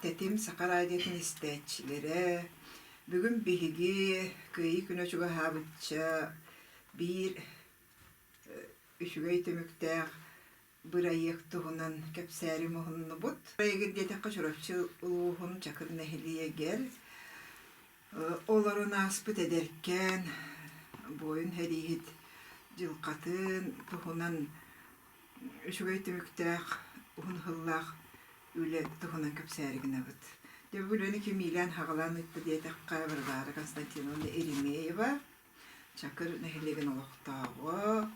Тэтим саха радиотын истээччилэрэ, бүгүн биһиги Кыайыы күнэ чугаһаабычча биир үчүгэй түмүктээх бырайыак туһунан кэпсээри муһуннубут. Бырайыагы диэтэххэ Чурапчы улууһун Чакыр нэһилиэгэр олорон ааспыт эдэркээн буойун сэрииһит дьылҕатын туһунан үчүгэй түмүктээх уһун сыллаах үлэ туһунан кэпсээри гынабыт. Дьэ бу үлэни ким иилээн-хаҕалаан ыытта диэтэххэ Варвара Константиновна Еремеева Чакыр нэһилиэгин олохтооҕо,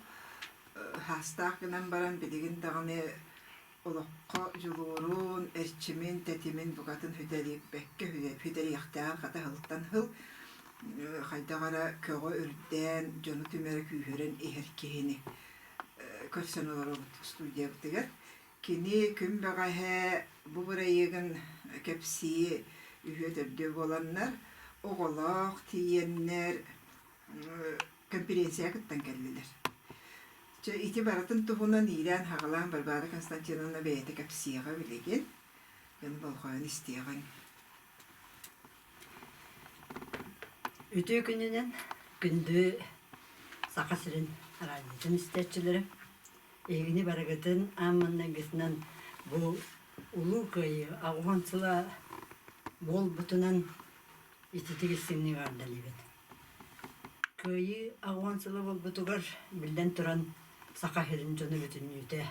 саастаах гынан баран билигин даҕаны олоххо дьулуурун, эрчимин, тэтимин букатын сүтэрбэккэ сүтэриэхтээҕэр хата сылтан сыл хайдах эрэ көҕө үрдээн, дьону түмэрэ күүһүрэн иһэр киһини көрсөн олоробут студиябытыгар. Кини күн бэҕэһээ бу бырайыагын кэпсии үһүө-төрдүө буоланнар, оҕолоох тиийэннэр конференция кыттан кэллилэр. Чэ, ити барытын туһунан иилээн-хаҕалаан Варвара Константиновна бэйэтэ кэпсиэҕэ билигин. Дьону болҕойон истиэҕиҥ. Үтүө күнүнэн күндү Саха сирин араадьыйатын истээччилэрэ! Эһигини барыгытын аан маҥнайгытынан бу Улуу Кыайыы 80 сыла буолбутунан ититик истиҥник эҕэрдэлиибин. Кыайыы 80 сыла буолбутугар, биллэн туран, Саха сирин дьоно бүтүннүүтэ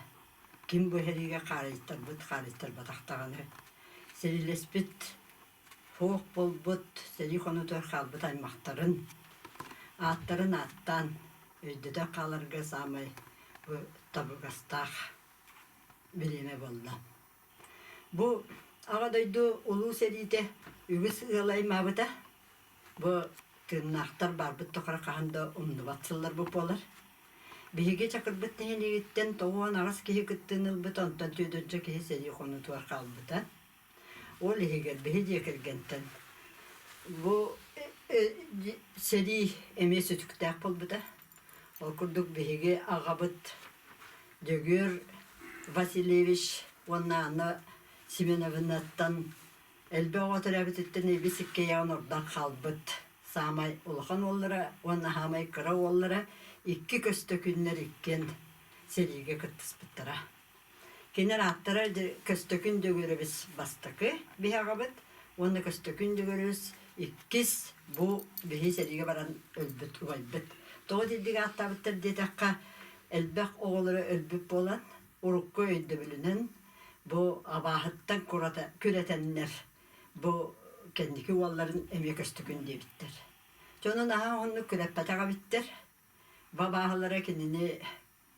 ким бу сэриигэ хаарыйтарбыт, хаарыйтарбатах даҕаны сэриилэспит, суох буолбут, сэрии хонуутугар хаалбыт аймахтарын ааттарын ааттаан өйдөтөн хааларга саамай бу табыгастаах бириэмэ буолла. Бу Аҕа дойду Улуу сэриитэ үгүс ыал аймаабыта. Бу тыыннаахтар барбыт тухары хаһан да умнубат сылларбыт буолар. Биһиги Чакырбыт нэһилиэгиттэн 98 киһи кыттыыны ылбыта, онтон түөдүнчэ киһи сэрии хонуутугар хаалбыта. Ол иһигэр биһи дьиэ кэргэнтэн бу сэрии эмиэ сүтүктээх буолбута. Ол курдук биһиги аҕабыт Дьөгүөр Васильевич уонна Анна Семеновнаттан элбэх оҕо төрөөбүтүттэн эбис иккиэйэҕин ордон хаалбыт саамай улахан уоллара уонна саамай кыра уоллара икки көстөкүннэр иккиэн сэриигэ кыттыспыттара. Кинилэр ааттара Көстөкүн Дьөгүөрэбис бастакы биһи аҕабыт уонна Көстөкүн Дьөгүөрэбис иккис бу биһи сэриигэ баран өлбүт убайбыт. Тоҕо итинник ааттаабыттар диэтэххэ, элбэх оҕолоро өлбүт буолан, урукку өйдөбүлүнэн бу абааһыттан күрэтэннэр бу кэнники уолларын эмиэ Көстөкүн диэбиттэр. Дьоно наһаа уһуннук күрэппэтэх эбиттэр. Бу абааһылара кинини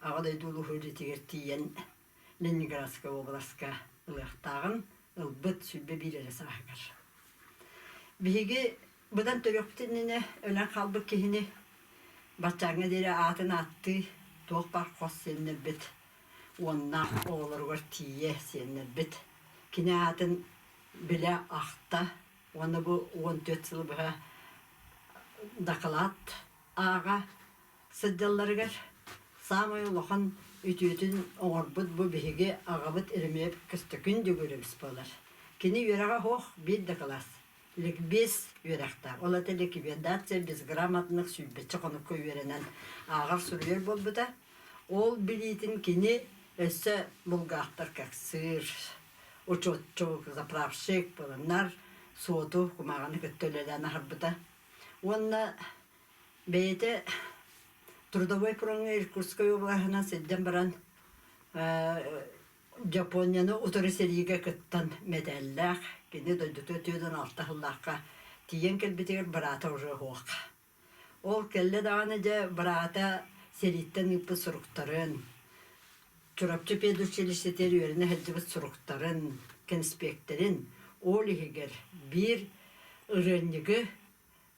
Аҕа дойду улуу үлэтигэр тиийэн Ленинградскай уобаласка ылыахтааҕын ылбыт 21 эрэ сааһыгар. Биһиги быдан төрүөхпүт иннинэ өлөн хаалбыт киһини баччааҥҥа диэри аатын ааттыы туох баар хос сиэннэрбит уонна оҕолоругар тиийэ сиэннэрбит. Кини аатын билэ ахта уонна бу 14 сылы быһа дакылаат ааҕа Сылдьалларыгар саамай улахан үтүөтүн оҥорбут бу биһиги аҕабыт Еремеев Көстөкүүн Дьөгүөрэбис буолар. Кини үөрэҕэ суох биир да кылаас, ликбез үөрэхтээх. Ол это ликвидация безграмотных сүүрбэччэ хонукка үөрэнэн ааҕар-суруйар буолбута. Ол билиитин кини өссө булгаахтар кэксыыр, учуотчук, заправщик буоланнар суоту кумааҕыны кытта үлэлээн аһарбыта. Уонна Бэйэтэ трудовой фроҥҥа Иркутскай уобалаһынан сылдьан баран Японияны утары сэриигэ кыттан мэтээллээх, кини дойдутугар 46 сыллаахха тиийэн кэлбитигэр быраата уже суох. Ол кэллэ даҕаны дьэ быраата сэрииттэн ыыппыт суруктарын, Чурапчы педучилищетыгар үөрэнэ сылдьыбыт суруктарын, кэнспиэктэрин, ол иһигэр биир ырыанньыгы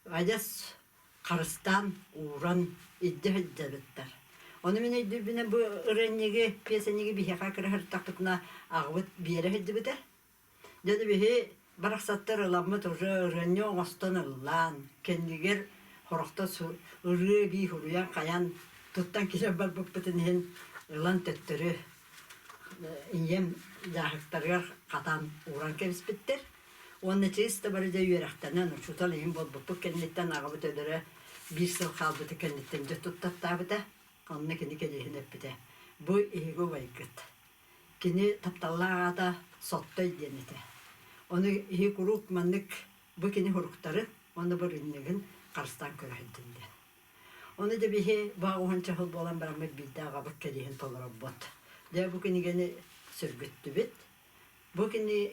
адьас харыстаан ууран илдьэ сылдьабыттар. Ону мин өйдүүрбүнэн бу ырыанньыгы, пиэсэнньиги биһиэхэ кыраһыртахпытына аҕабыт биэрэ сылдьыбыта. Дьэ биһи барахсаттар ыламмыт уже ырыанньы оҥостон ыллаан, кэннигэр хорохто ырыа эбии суруйан хайан туттан киирэн барбыппытын иһин ылан төттөрү ийэм дьааһыктарыгар хатаан ууран кэбиспиттэр. Уонна чыыс да бары дьэ үөрэхтэнэн, учуутал иһин буолбуппут кэнниттэн аҕабыт өлөрө биир сыл хаалбыта кэнниттэн дьэ туттартаабыта. Онно кини кэлиэһин эппитэ: «Бу эһиги убайгыт. Кини тапталлаах аата Соттой диэн этэ. Ону иһи куруук маннык бу кини суруктарын уонна бу рынньыгын харыстаан көрөһүнтүн» диэн. Ону дьэ биһи баҕа уһунча сыл буолан бараммыт биирдэ аҕабыт кэлиэһин толоробут. Дьэ бу кинигэни сөргүттүбүт. Бу кини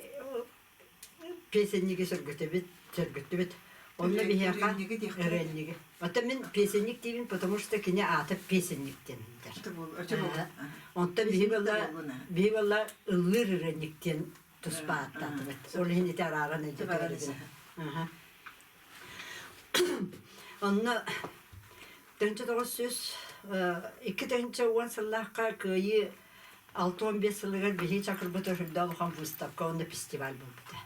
песенниги сөргүтэбит, сөргүттүбүт. Онно биһиэхэ ырыанньыгы. Оттон мин песенник диибин, потому что кини аата песенник диэн этэр. Онтон биһи была биһи была ыллыыр ырыанньык диэн туспа ааттаатыбыт. Ол иһин ити арааран өйдөтөр Онно 1902 сыллаахха Кыайыы 65 сылыгар биһи Чакырбыт үрдэ улахан выставка уонна фестиваль буолбута.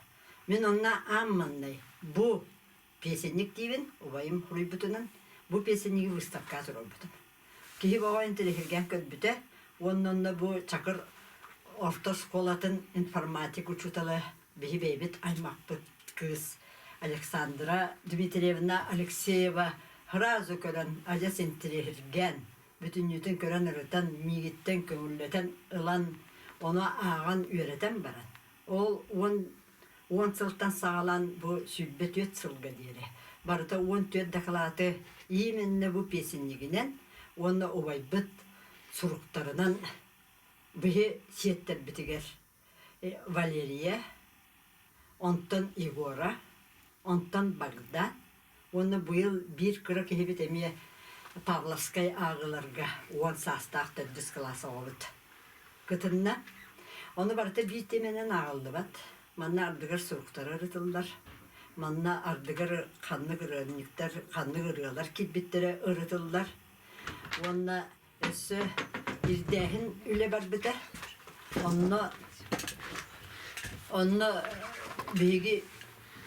Мин онно аан маҥнай бу песенник диибин, убайым суруйбутунан, бу песенниги выставкаҕа туруорбутум. Киһи бөҕө интэриэһиргээн көрбүтэ уонна онно бу Чакыр орто оскуолатын информатик учуутала биһи бэйэбит аймахпыт кыыс Александра Дмитриевна Алексеева сразу көрөн адьас интэриэһиргээн бүтүннүүтүн көрөн ырытан миигиттэн көҥүллэтэн ылан ону ааҕан үөрэтэн баран ол 10 сылтан саҕалаан бу 24 сылга диэри барыта 14 дакылааты именно бу песеннигинэн уонна убайбыт суруктарынан биһи сиэттэрбитигэр Валерия, онтон Егора, онтон Богдан уонна быйыл биир кыра киһибит эмиэ Павловскай ааҕыыларга 10 саастаах төрдүс кылаас оҕобут кытынна. Ону барыта биир тиэмэнэн ааҕыллыбат. Манна ардыгар суруктара ырытыллар. Манна ардыгар ханнык ырыанньыктар, ханнык ырыалар киирбиттэрэ ырытыллар. Уонна Өссө ирдээһин үлэ барбыта. Онно онно биһиги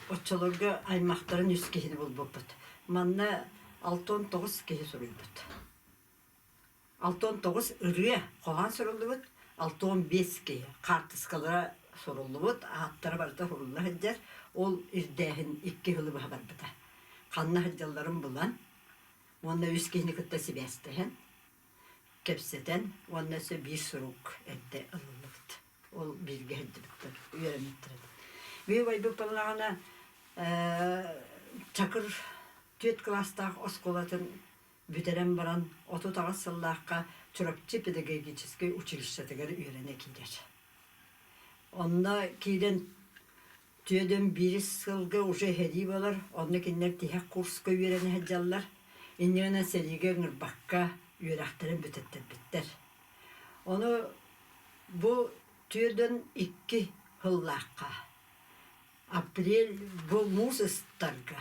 оччолорго аймахтарын үс киһини булбуппут. Манна 69 киһи суруйбут. 69 ырыа хоһоон суруллубут, 65 киһи хаартыскалара суруллубут, ааттара барыта сурулла сылдьар. Ол ирдээһин икки сылы быһа барбыта. Ханна сылдьалларын булан, уонна үс киһини кытта сибээстэһэн, кэпсэтэн уонна өссө биир сурук эрдэ ылыллыбыт. Ол бииргэ сылдьыбыттар, үөрэммиттэр. Биир убайбыт буоллаҕына Чакыр түөрт кылаастаах оскуолатын бүтэрэн баран 38 сыллаахха Чурапчы педагогическай училищетыгар үөрэнэ киирэр. Онно киирэн Түөдэн биирис сылга уже сэрии буолар, онно кинилэр тиһэх курска үөрэнэ сылдьаллар. Инньэ гынан сэриигэ ыҥырбакка үөрэхтэрин бүтэттэрбиттэр. Ону бу 42 сыллаахха апрель бу муус ыстарга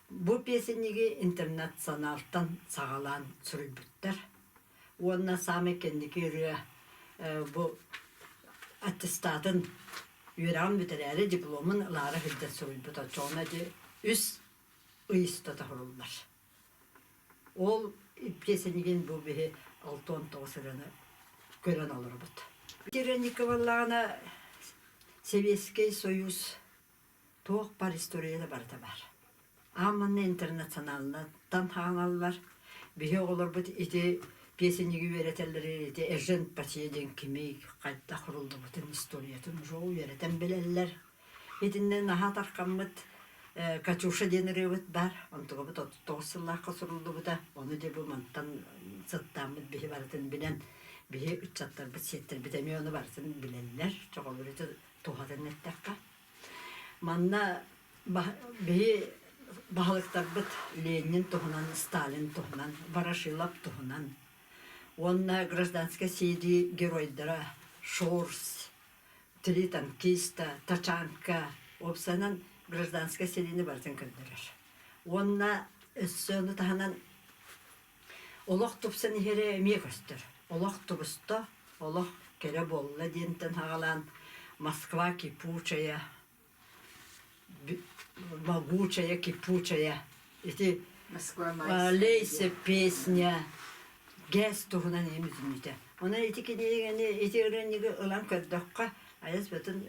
бу песенниги интернационалтан саҕалаан суруйбуттар. Уонна саамай кэнники ырыа бу аттестатын үөрэҕин бүтэрээри дипломун ылаары сылдьан суруйбут оччоҕуна ити үс ый устата суруллар. Ол песенигин бу биһи 69 ырыаны көрөн олоробут. Вероникалаана Сэбиэскэй Союз туох бар историята барыта бар. Аан манна интернационаллартан хаалаллар. Биһи оҕолорбут ити песенниги үөрэтэллэрин ити Эжен Патье диэн кимий, хайдах уруллубутун историятын уже үөрэтэн билэллэр. Итиннэ наһаа тархаммыт Катюша диэн ырыабыт бар. Онтугабыт 39 сыллаахха суруллубута. Ону дьэ бу мантан сыттааммыт биһи барытын билэн, биһи ыччаттарбыт, сиэттэрбит эмиэ ону барытын билэллэр. Чоҕолору туһатын эттэххэ. Манна биһи баһылыктарбыт Ленин туһунан, Сталин туһунан, Ворошилов туһунан уонна гражданскай сэрии геройдара Шорс, Три танкиста, Тачанка, уопсайынан гражданскай сэриини барытын көрдөрөр. Уонна өссө ону таһынан олох тупсан иһэрэ эмиэ көстөр. Олох тубуста, олох кэрэ буолла диэнтэн саҕалаан Москва кипучая, могучая, кипучая ити Лейся песня ГЭС туһунан иһин бүтүннүүтэ. Онон ити кинигэни, ити ырыанньыгы ылан көрдөххө, айас бүтүн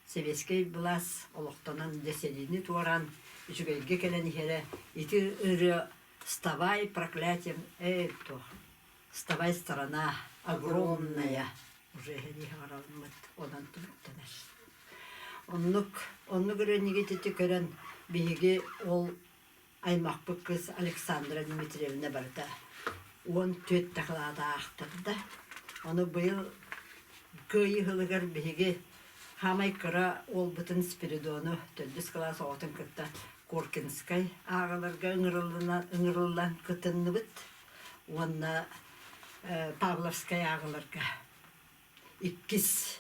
Сэбиэскэй былаас олохтонон дьэ сэриини туораан үчүгэйгэ кэлэн иһэрэ ити ырыа «Вставай, проклятием» ээ туох «Вставай, страна огромная» уже эһэни хараламмыт онон түмүктэнэр. Оннук оннук ырыанньыгы ити көрөн биһиги ол аймахпыт кыыс Александра Дмитриевна барыта 14 дакылааты аахтарда. Ону быйыл Кыайыы сылыгар биһиги хаамай кыра уолбутун Спиридону төрдүс кылаас оҕотун кытта Коркинскай ааҕаларга ыҥырыллан кытынныбыт уонна Павловскай ааҕаларга иккис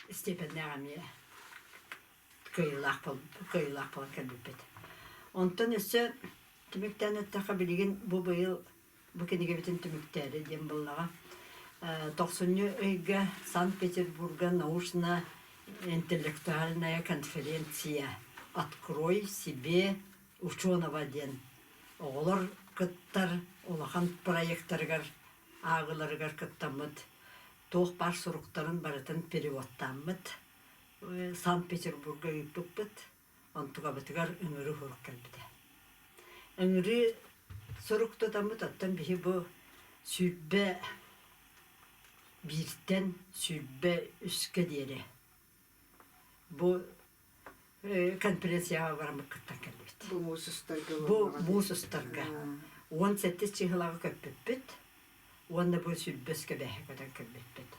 степеннээх эмиэ кыайыылаах кыайыылаах буолан кэлбиппит. Онтон өссө түмүктээн эттэххэ билигин бу быйыл бу кинигэбитин түмүктээри диэн буоллаҕа. Тохсунньу ыйга Санкт-Петербурга научно-интеллектуальная конференция «Открой себе ученого» диэн оҕолор кыттар улахан проектарыгар ааҕыыларыгар кыттаммыт туох баар суруктарын барытын переводтааммыт Санкт-Петербурга ыыппыппыт. Онтукабытыгар ыҥырыы сурук кэлбитэ. Ыҥырыы сурук тутаммыт, оттон биһи бу 21-тэн 23-кэ диэри бу конференцияҕа бараммыт кыттан кэллибит. Бу муус устарга Бу муус устарга 17 чыһылаҕа көппүппүт уонна бу сүрбэс кэбээһэ көтөн кэлбиппит.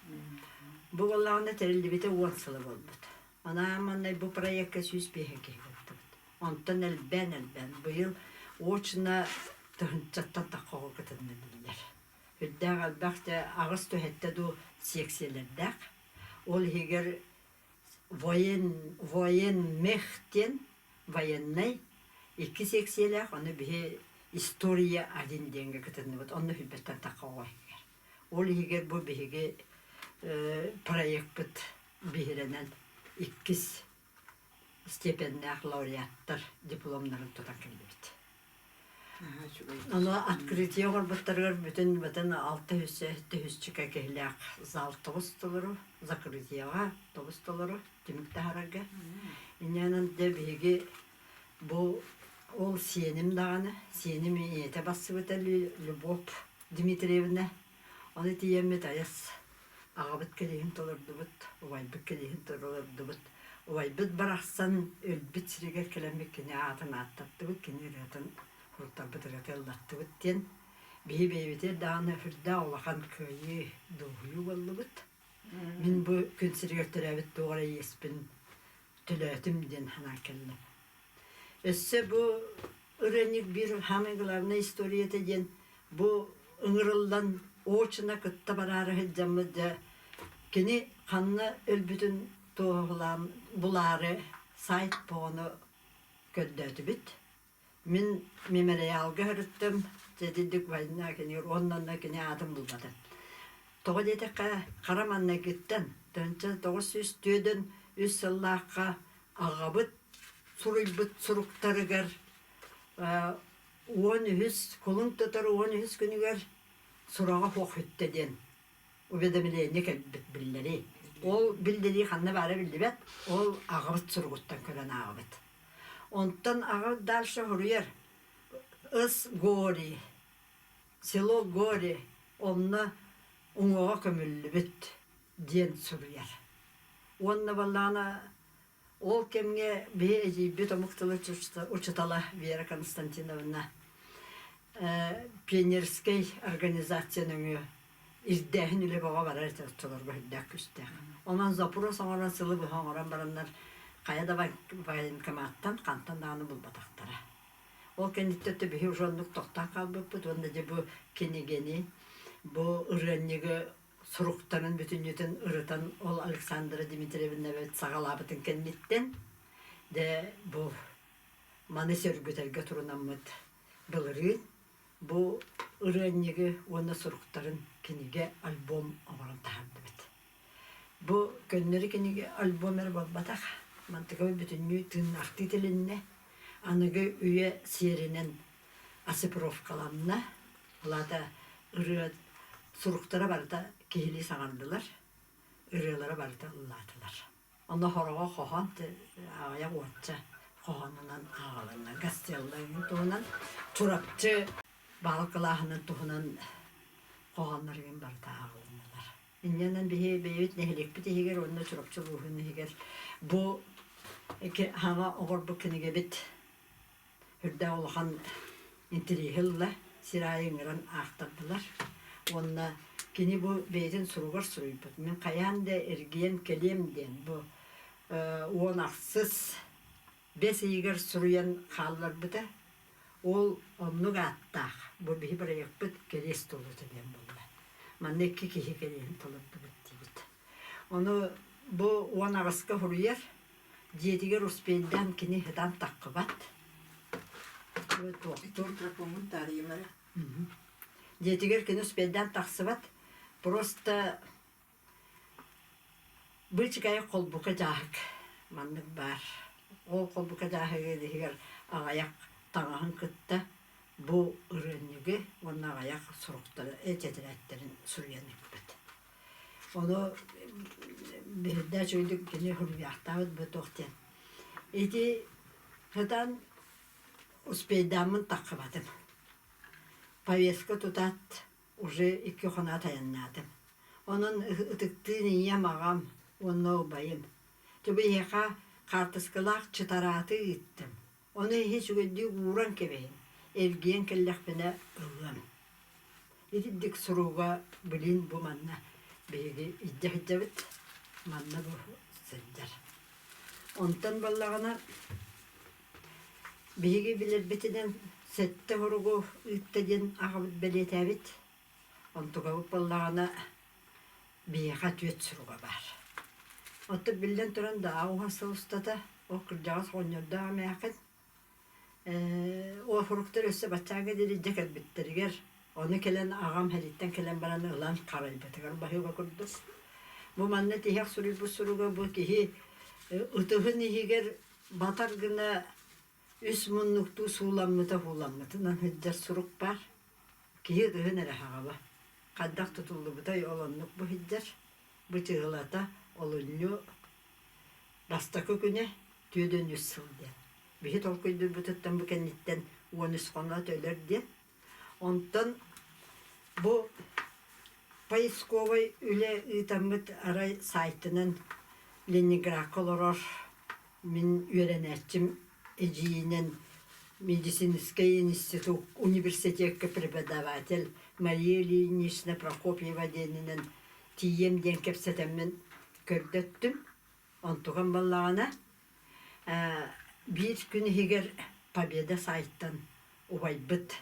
Бу буоллаҕына тэриллибитэ 10 сыла буолбут. Анаан манна бу проекка 105 киһи кыттыбыт. Онтон элбээн-элбээн быйыл очно тыһыынчаттан тахха кытынна биллэр. Үрдээх элбэх дьэ аҕыс түһэттэ дуу сиэксийэлэрдээх. Ол иһигэр воен военмех диэн военнай икки сиэксийэлээх, ону биһи история один диэҥҥэ кытынныбыт. Онно хүлбэттэн тахха оҕо иһигэр. Ол иһигэр бу биһиги проекпыт биһирэнэн иккис степеннээх лауреаттар дипломнарын тутан кэллибит. Ону открытие оҥорбуттарыгар бүтүн бүтүн алта үс төһүсчүкэ киһилээх зал тоҕус толору, закрытиеҕа тоҕус толору түмүк таһаарарга. Инньэнэн дьэ биһиги бу ол сиэним даҕаны, сиэним ийэтэ бассыбыта Любовь Дмитриевна. Ону тиийэммит айас аҕабыт кэлиһин толордубут, убайбыт кэлиһин толордубут. Убайбыт барахсан өлбүт сиригэр кэлэммит кини аатын ааттаттыбыт, кини ырыатын уруттарбыт ырыата ыллаттыбыт диэн биһи бэйэбитигэр даҕаны сүрдээх улахан кыайыы, дуоһуйуу буоллубут. Мин бу күн сиригэр төрөөбүт туох эрэ иэспин төлөөтүм диэн санаан кэллим. Өссө бу ырыанньык биир самый главный историята диэн бу ыҥырыллан очно кытта бараары сылдьаммыт дьэ кини ханна өлбүтүн туоһулаан булаары сайт оҕону көрдөөтүбүт. Мин мемориалга сырыттым, дьэ война кини уонна кини аатын булбатым. Тоҕо диэтэххэ, хара маҥнайгыттан 1943 сыллаахха аҕабыт суруйбут суруктарыгар 13 кулун тутар 13 күнүгэр сураҕа суох сүттэ диэн уведомление кэлбит биллэрии. Ол биллэрии ханна баара биллибэт, ол аҕабыт суругуттан көрөн ааҕабыт. Онтон аҕа дальше суруйар «Ыс Гори, село Гори, онно уҥуоҕа көмүллүбүт» диэн суруйар. Уонна баллаана ол кэмҥэ биһи эдьиийбит омук тылы учуутала Вера Константиновна пионерскай организация нөҥүө ирдээһин үлэ бөҕө барар этэ оччолорго үрдээх күүстээх. Онон запрос оҥорон сылы быһа оҥорон бараннар хайа да военкоматтан хантан даҕаны булбатахтара. Ол кэнниттэн өттө биһи уже оннук тохтоон хаалбыппыт уонна дьэ бу кинигэни, бу ырыанньыгы суруктарын бүтүннүүтүн ырытан ол Александра Дмитриевна саҕалаабытын кэнниттэн дьэ бу маны сөргүтэргэ турунаммыт былырыын бу ырыанньыгы уонна суруктарын кинигэ альбом оҥорон таһаардыбыт. Бу көннөрү кинигэ альбом эрэ буолбатах, мантыкабыт бүтүннүү тыыннаахтыы тилиннэ, аныгы үйэ сиэринэн оцифровкаланна, ол аата ырыа суруктара барыта киһилии саҥардылар, ырыалара барыта ыллаатылар. Онно хороҕо хоһоон аҕыйах уонча хоһоонунан ааҕылынна. Гастелларын туһунан, Чурапчы баал кылааһынын туһунан хоһооннор игин барыта ааҕылыннылар. Инньэнэн биһи бэйэбит нэһилиэкпит иһигэр уонна Чурапчы улууһун иһигэр бу хаҥа оҕорбут кинигэбит үрдээх улахан интэриэһи ылла, сир аайы ыҥыран аахтардылар. Уонна кини бу бэйэтин суругар суруйбут. Мин хайаан да эргийэн кэлиэм диэн бу 16 бэс ыйыгар суруйан хаалларбыта. Ол оннук ааттаах. Бу биһи бырайыакпыт кэриэс туолуута диэн буолла. Манна икки киһи кэриэһин толордубут диибит. Ону бу 18-ка суруйар, дьиэтигэр успейдаан кини ытан таххыбат. Туохтуур микрофоммун таарыйым эрэ. Дьиэтигэр кини успейдаан тахсыбат. Просто быычыкайы холбука дьааһык маннык баар. Ол холбука дьааһыгын иһигэр аҕыйах таҥаһын кытта бу ырыанньыгы уонна аҕыйах суруктары тэтэрээттэрин суруйан ыыппыт. Ону биһирдээ үчүгэйдик кини суруйаахтаабыт бу туох диэн. Ити сытан успейдааммын таххыбатым. Повестка тутаат уже икки хоноот айаннаатым. Онон ытыктыын ийэм, аҕам уонна убайым. Дьэ бу эһиэхэ хаартыскалаах чытарааты ыыттым. Ону иһи үчүгэйдик ууран кэбиһин, эргийэн кэллэхпинэ ылыам. Итирдик суруга билин бу манна биһиги илдьэ сылдьабыт, манна бу сылдьар. Онтон буоллаҕына биһиги билэрбитинэн сэттэ суругу ыытта диэн аҕабыт бэлиэтээбит. Онтукабыт буоллаҕына биһиэхэ түөрт суруга баар. Оттон биллэн туран да уһун сыл устата ол кырдьаҕас оҕонньордоох эмээххин Ээ, уоһуруктар өссө баччааҥҥа диэри дьэ кэлбиттэригэр, ону кэлэн аҕам сэрииттэн кэлэн баран ылан харайбытыгар баһыыба курдук. Бу манна тиһэх суруйбут суруга бу киһи ытыһын иһигэр батар гына үс муннуктуу сууламмыта һууламмытынан сылдьар сурук баар. Киһи ытыһын эрэ хаҕаба. Хайдах тутуллубутай ол оннук бу сылдьар. Бу чыһылата олунньу бастакы күнэ түөдөн үс сыл диэн. Биһи толкуйдуурбутуттан бу кэнниттэн 13 хоноот өлөр диэн. Онтон бу поисковай үлэ ыытаммыт арай сайтынан Ленинградка олорор мин үөрэнээччим эдьиийинэн медицинскэй институт университекка преподаватель Мария Ильинична Прокопьева диэнинэн тиийиэм диэн кэпсэтэммин көрдөттүм. Онтукам буоллаҕына биир күн иһигэр Победа сайтан убайбыт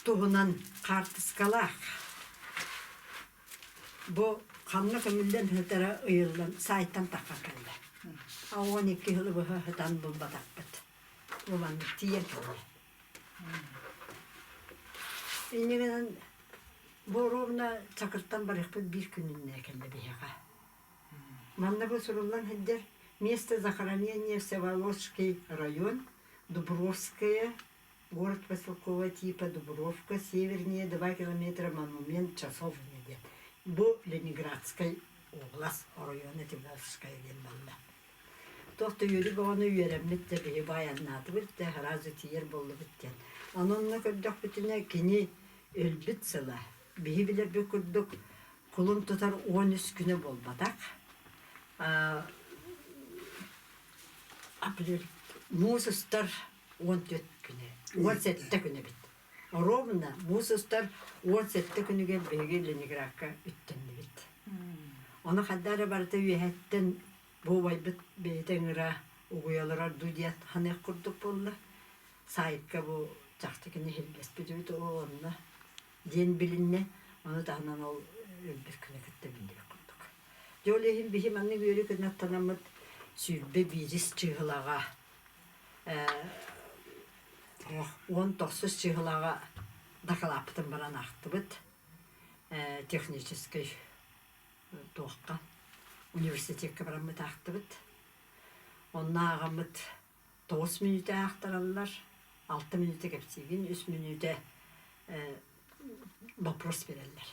туһунан хаартыскалаах бу ханна көмүллэн сытара ыйыллан сайтан таххан кэллэ. 12 сылы быһа сытан булбатахпыт. Бу маннык тиийэн кэллэ. Инньэ гынан бу ровно Чакыртан барыахпыт биир күнүннэ кэллэ биһиэхэ. Манна бу суруллан сылдьар место захоронения Всеволожский район, Дубровская, город поселкового типа Дубровка, севернее 2 километра монумент часовня диэн. Бу Ленинградскай область оройуона Тимовская диэн буолла. Туох да үөрүү бөҕөнү үөрэммит да биһи баайаннаатыбыт да сразу тиийэр буоллубут диэн. Аны онно көрдөхпүтүнэ кини өлбүт сыла биһи билэрбит курдук кулун тутар 13 күнэ буолбатах. Апрель муус устар 14 күнэ, 17 күнэ эбит. Ровно муус устар 17 күнүгэр биһиги Ленинградка үттэннибит. Ону хайда эрэ барыта үөһэттэн бу убайбыт бэйэтэ ыҥыра угуйаларар дуу диэн ханыах курдук буолла. Сайтка бу чахчы кини иһиллэспит эбит ол онно диэн билиннэ. Ону таһынан ол өлбүт күнэ кытта биллибит курдук. Дьэ ол иһин биһи маннык үөрүү кынаттанаммыт 21 чыыһылаҕа 19 чыыһылаҕа дакылааппытын баран аахтыбыт. Техническэй туохха университекка бараммыт аахтыбыт. Онно ааҕаммыт 9 мүнүүтэ аахтараллар, 6 мүнүүтэ кэпсиигин, 3 мүнүүтэ вопрос биэрэллэр.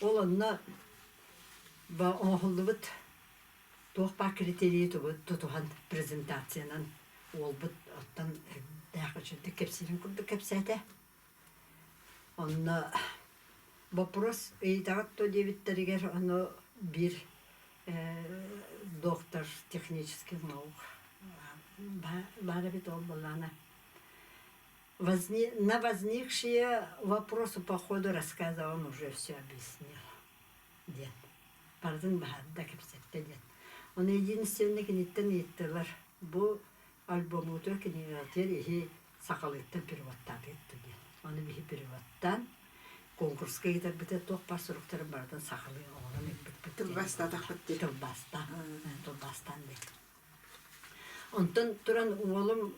Ол онно оҥоһуллубут. Туох баар критерийи тутуһан презентациянан уолбут оттон эрдээх үчүгдүк кэпсиирин курдук кэпсээтэ. Онно боппуруос ыйытаҕыт дуо диэбиттэригэр ону биир доктор технических наук баар эбит ол буоллаҕына на возникшие вопросы по ходу рассказа он уже все объяснил диэн барытын баһаарда кэпсэттэ диэн. Ону единственный киниттэн ыйыттылар бу альбомутугар кинигэтигэр иһи сахалыыттан переводтаатыгыт диэн. Ону биһи переводтаан конкурска ыытарбыта туох баар суруктарын барытын сахалыы оҥорон ыыппыппыт. Тылбаастаатахпыт дии. Тылбаастаан. Тылбаастаан диэн. Онтон туран уолум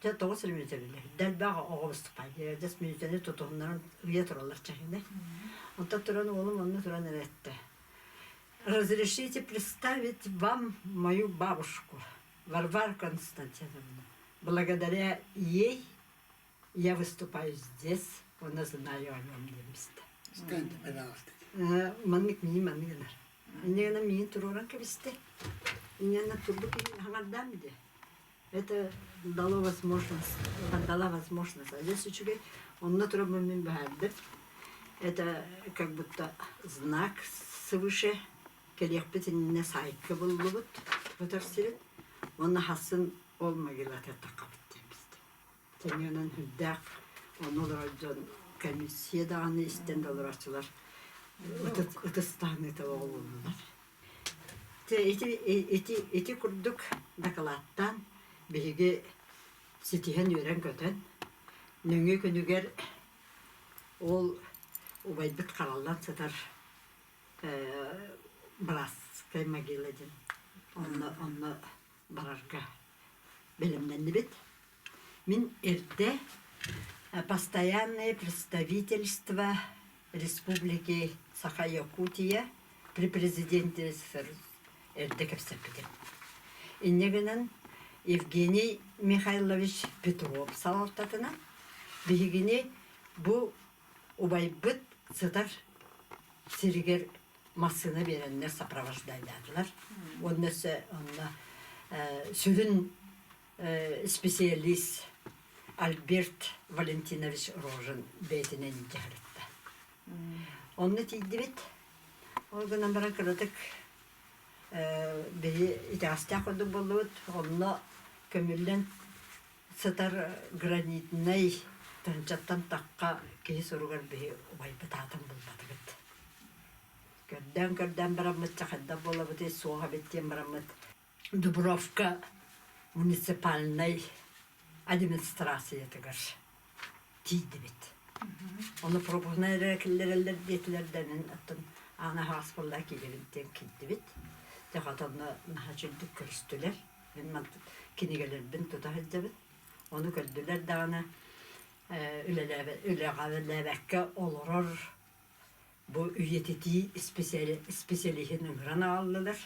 Дьэ тоҕус эрэ мүнүүтэ биллэр. Дэлбэх оҕо выступает. Дьэс мүнүүтэни тутуһуннаран ыйа тураллар чаһыны. Онтон туран уолум онно туран эрэ эттэ. Разрешите представить вам мою бабушку, Варвару Константиновну. Благодаря ей я выступаю здесь, она знаю о нем диэбистэ. Встаньте, пожалуйста. Маннык миин маннык гынар. Инньэ гынан миин туруоран кэбистэ. Инньэ гынан турбут хаҥардаам дии. Это дало возможность, дала возможность. А здесь үчүгэй, онно турабын мин баһаардым. Это как будто знак свыше. Кэлиэхпит иннинэ саайка буллубут өтөр сирин. Уонна хассын ол могилата таххабыт диэбит. Тэнийэнэн үрдээх онно олорор дьон комиссия даҕаны истэн да олорооччулар ытыстаһыныыта оҕолоннулар. Ити, ити, ити курдук дакылааттаан биһиги ситиһэн үөрэн-көтөн, нөҥүө күнүгэр ол убайбыт хараллан сытар братскай могила диэн онно онно барарга бэлэмнэннибит. Мин эрдэ постоянное представительство Республики Саха-Якутия при президенте СССР эрдэ кэпсэппитим. Инньэ гынан Евгений Михайлович Петров салалтатынан биһигини бу убайбыт сытар сиригэр массыына биэрэннэр сопровождайдаатылар. Уонна өссө онно сүрүн специалист Альберт Валентинович Рожин бэйэтинэн илдьэ сырытта. Онно тиийдибит. Ол гынан баран кыратык биһи итэҕэстээх курдук буоллубут. Онно көмүллэн сытар гранитнай тыһыынчаттан тахха киһи суругар биһи убайбыт аатын булбатыбыт. Көрдөөн-көрдөөн бараммыт чахайдар буолабытый суох эбит диэн бараммыт Дубровка муниципальнай администрациятыгар тиийдибит. Ону пропускнай эрэ киллэрэллэр диэтилэр да мин оттон аана аһаҕас буолла киирэбин диэн киирдибит. Дьэ хата онно наһаа үчүгдүк көрүстүлэр. Мин кинигэлэрбин тута сылдьабын. Ону көрдүлэр даҕаны үлэҕэ олорор бу үйэтитии специалиһын ыҥыран аҕаллылар.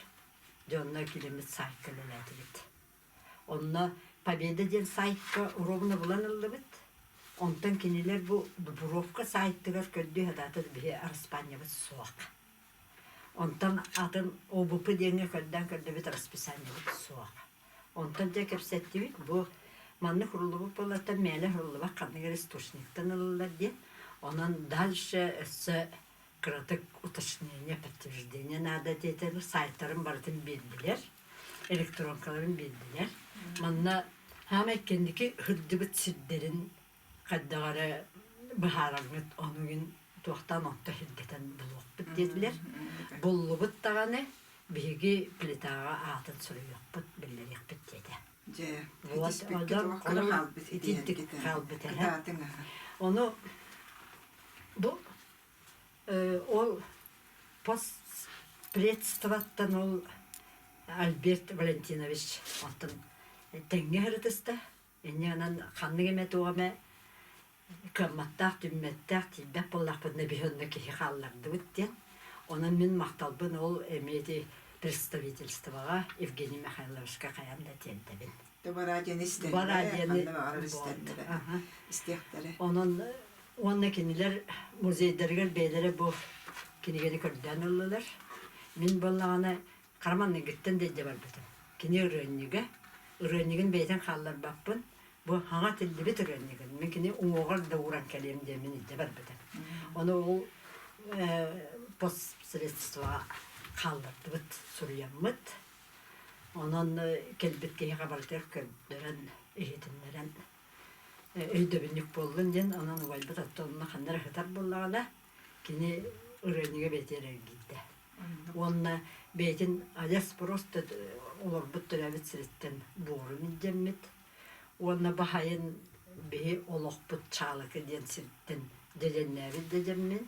Дьэ онно киирэммит сайтка үлэлээтибит. Онно Победа диэн сайтка ровно булан ыллыбыт. Онтон кинилэр бу Дубровка сайтыгар көрдүү сатаатар биһи араспаанньабыт суох. Онтон атын ОБП диэҥҥэ көрдөөн көрдөбүт расписаниебыт суох. Онтон дьэ кэпсэттибит бу маннык уруллубут буоллартан мээлэ уһуллубат ханнык эрэ источниктан ылыллар диэн. Онон дальше өссө кыратык уточнение, подтверждение наада диэтэлэр, сайтарын барытын биэрдилэр, электронкаларын биэрдилэр. Манна хаамай кэнники сылдьыбыт сирдэрин хайдах эрэ быһаараҥҥыт онугун туохтаан онто сирдэтэн булуохпут диэтилэр. Буллубут даҕаны биһиги плитаҕа аатын суруйуохпут, биллэриэхпит диэтэ. Дьэ, итиспиккэ туох хаалбыт итинтик хаалбыт Ону бу Ол постпредствоттан ол Альберт Валентинович оттон тэҥҥэ сырытыста. Инньэ гынан ханнык эмэ туох эмэ кыамматтаах, түммэттээх, тиийбэт буоллахпытына биһи онно киһи хааллардыбыт диэн. Онон мин махталбын ол эмиэ ити представительствоҕа Евгений Михайловичка хайаан да тиэрдэбин. Бара диэн истэллэрэ, Бара диэни ханна баҕарар истэллэрэ, истиэхтэрэ. Онон уонна кинилэр музейдарыгар бэйэлэрэ бу кинигэни көрдөөн ыллылар. Мин буоллаҕына. Хара маҥнайгыттан да илдьэ барбытым. Кини ырыанньыга, ырыанньыгын бэйэтин хаалларбаппын, бу хаҥа тиллибит ырыанньыгын мин кини уҥуоҕар да ууран кэлиэм диэммин илдьэ барбытым. Ону ол постсредствоҕа хааллардыбыт, суруйаммыт. Онон кэлбит киһиэхэ барытыгар көрдөрөн, иһитиннэрэн өйдөбүнньүк буоллун диэн, онон убайбыт оттон ханна эрэ сытар буоллаҕына, кини ырыанньыга бэйэтэ эрэ эргийдэ. Уонна бэйэтин адьас просто олорбут төрөөбүт сириттэн буорун илдьэммит. Уонна баһайын биһи олохпут Чаалыкы диэн сиртэн дьэдьэннээбит дьэдьэммин.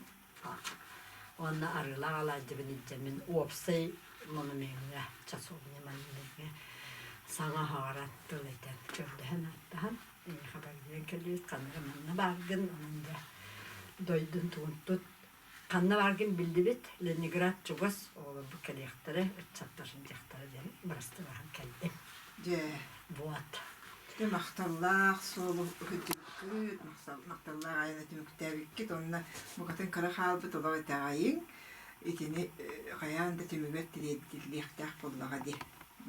Уонна арыылаах алаадьыбын илдьэммин уопсай монумеҥҥа, часовня монумеҥҥа саҥа аһаҕаран тыл этэн көрдөһөн ааттаһан эйиэхэ баргыйан кэлбит ханна манна бааргын онон да дойдун тугун тут Ханна бааргын биллибит, Ленинград чугас, оҕолорбут кэлиэхтэрэ, ыччаттар сылдьыахтара диэн бырастылаһан кэллим. Дьэ, Вот. Дьэ, махталлаах суолу үтүккүт, махталлаах айаны түмүктээбиккит уонна букатын кыра хаалбыт олох итэҕэйиҥ. Итини хайаан да түмүгэр тириэрдиллиэхтээх буоллаҕа дии.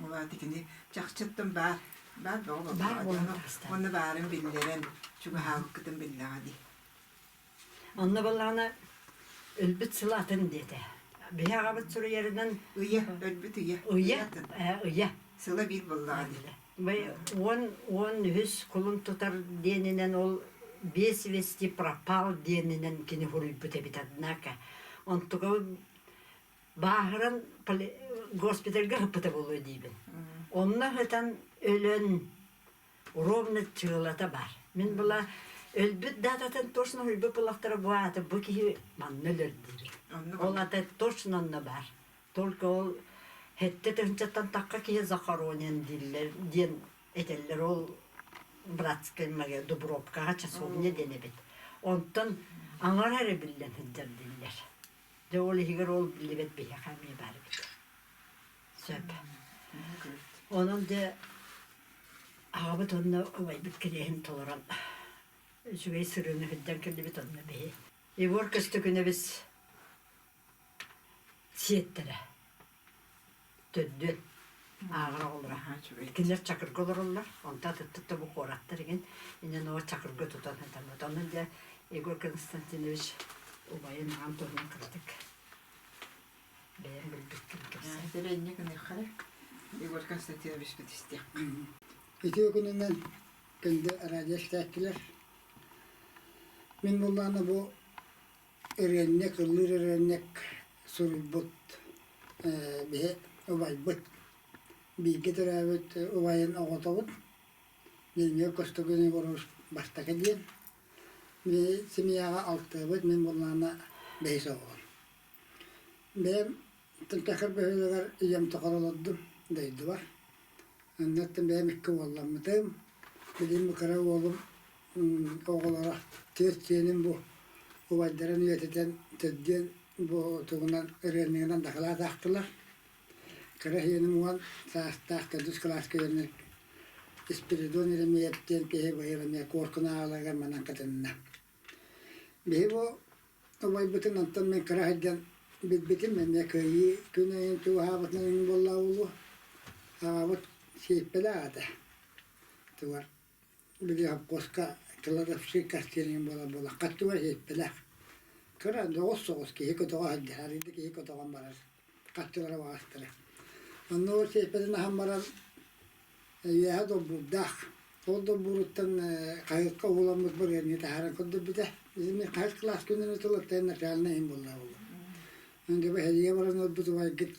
Ол аата кини чахчыттан баар, баар бөҕө Баар буоллаҕа дии. буолан Ону таҕыста. уонна баарын биллэрэн, чугаһаабыккытын биллэҕэ дии. Онно буоллаҕына өлбүт сыл атын диэтэ. Биһи аҕабыт суруйарынан Ыйа, өлбүт ыйа. Ыйа, атын. ыйа. Сыла биир буоллаҕа дии. 13 кулун тутар диэнинэн ол без вести пропал диэнинэн кини суруйбут эбит однако. Онтуга бааһыран госпитальга ыппыта буолуо диибин. Онно сытан өлөн ровно чыылата баар. Мин була өлбүт дататын точно өлбүт булахтара бу аата бу киһи манна өлөр диир. Ол ата точно онно баар. Только ол хэттэ тыһынчаттан тахха киһи захоронен дииллэр диэн этэллэр ол братскай мага Дубровкаҕа часовня диэн эбит. Онтон аҥара эрэ биллэн сылдьар дииллэр. Дьэ ол иһигэр ол биллибэт биһиэхэ эмиэ баар эбит. Сөп. Онон дьэ аҕабыт уонна убайбыт кириэһин толорон үчүгэй сырыыны сылдьан кэллибит онно биһи. Егор Көстөкүнэбис сиэттэрэ төрдүөн ааҕар оҕолоро. Кинилэр Чакырга олороллор, онтон атыттар да бу куораттар игин инньэ ноо Чакырга тутан сытаммыт. Онон дьэ Егор Константинович убайын аҕам туһунан кыратык Бэйэм билбиккин кэпсээ. Тэрээнньэ гыныахха эрэ. Егор Константиновичпыт истиэххэ. Үтүө күнүнэн күндү радио истээччилэр. Мин буллаана бу ырыанньык, ыллыыр ырыанньык суруйбут биһи убайбыт, бииргэ төрөөбүт убайын оҕотобут Нельмир Костогин Егорович бастакы диэн. Семьяҕа алтыабыт, мин буллаана бэһис оҕобун. Бэйэм Тынтахыр бөһүөлэгэр ийэм тоҕор олордум, дойдубар. Оннуттан бэйэм икки уолламмытым. Билигин бу кыра уолум оҕолоро түөрт сиэним бу убайдарын үйэтитэн төрдүөн бу тугунан ырыанньыгынан дакылаат аахтылар. Кыра сиэним уон саастаах төрдүс кылааска үөрэнэр Спиридон Еремеев диэн киһи быйыл эмиэ Куоркун ааҕаларыгар манан кытынна. Биһи бу убайбытын онтон мин кыра сылдьан билбитим эмиэ кыайыы күн айын чугаһаабытынан иҥин буоллаҕа буолуо. Аҕабыт сиэппэлээх этэ. Тугар били совхозка кладовщик кастиэнин буола буола хаттыгар сиэппэлээх. Кыра дьоҕус соҕус киһи көтөҕө сылдьар, арыйда киһи көтөҕөн барар. Хаттылара баҕастара. Онно ол сиэппэтин аһан баран Үөһэ долбуурдаах. Ол долбууруттан хаһыакка уһуламмыт барыанньа таһааран көрдөрбүтэ. Мин хаһыс кылаас күнүнэ тылыттан начальнай иһин буолла буолла. Аны бэһэлигэ баран ылбыт убайгыт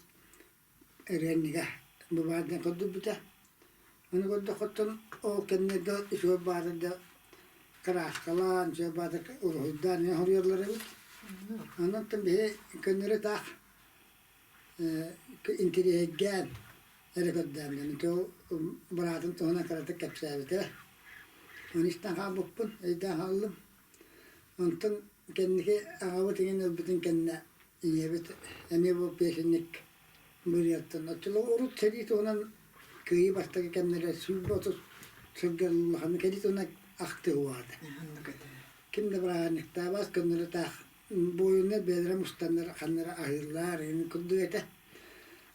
ырыанньыга бу баар диэн көрдөрбүтэ. Аны көрдөххүттэн ол кэмнэргэ үчүгэй баатырда кырааскалаан, үчүгэй баатыр уруһуйдаан эмиэ хоруйаллар эбит. Онон биһи көннөрү таах интириэһиргээн эрэ көрдөөммүн быраатын туһунан кыратык кэпсээбитэ. Ону истэн хаалбыппын, өйдөөн хааллым. Онтон кэнники аҕабыт иҥин өлбүтүн кэннэ ийэбит эмиэ бу песенник бырыаттан оччолорго урут сэрии туһунан кыайыы бастакы кэмнэрэ 130 сылга улаханнык кэлии туһунан ахтыы уоҕа Ким да бырааһынньыктаабат, көннөрү таах буойуннар бэйэлэрэ мустаннар ханна эрэ аһыыллар эҥин курдук этэ.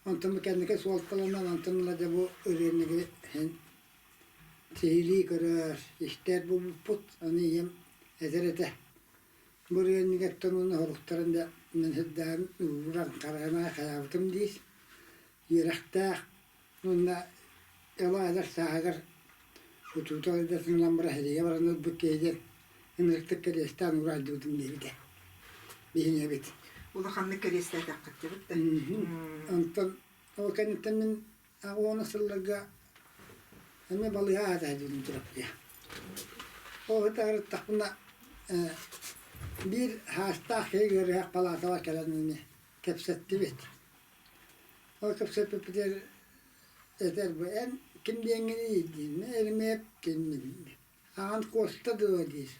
Онтон бу кэнники суолталанан онтон ыла дьэ бу ырыанньыгы иһин сиһилии көрөр, истэр буолбуппут. Аны ийэм этэр этэ. Бу ырыанньыгыттан уонна соруктарын да мин сирдээн ууран хараҕын хайаабытым диир. Үөрэхтээх уонна ыла эдэр сааһыгар учуутал идэтин ылан баран сэриигэ баран ылбыт киһи диэн ынырыктык кэриэстээн уураайдыбытым диэбитэ. Биһиги эбит. Улаханнык кэриэстээтэххит дебит да. Онтон ол кэнниттэн мин уона сылларга эмиэ балыыһа аата диэн тураппыйа. Ол ытаарыттахпына биир хаастаах киһи ыарыһах палаатаҕа кэлэн ини кэпсэттибит. Ол кэпсэппиппитигэр этэр бу эн ким диэҥҥиний диин Эрмиэп киммин Аҕам Куоста дуо диир.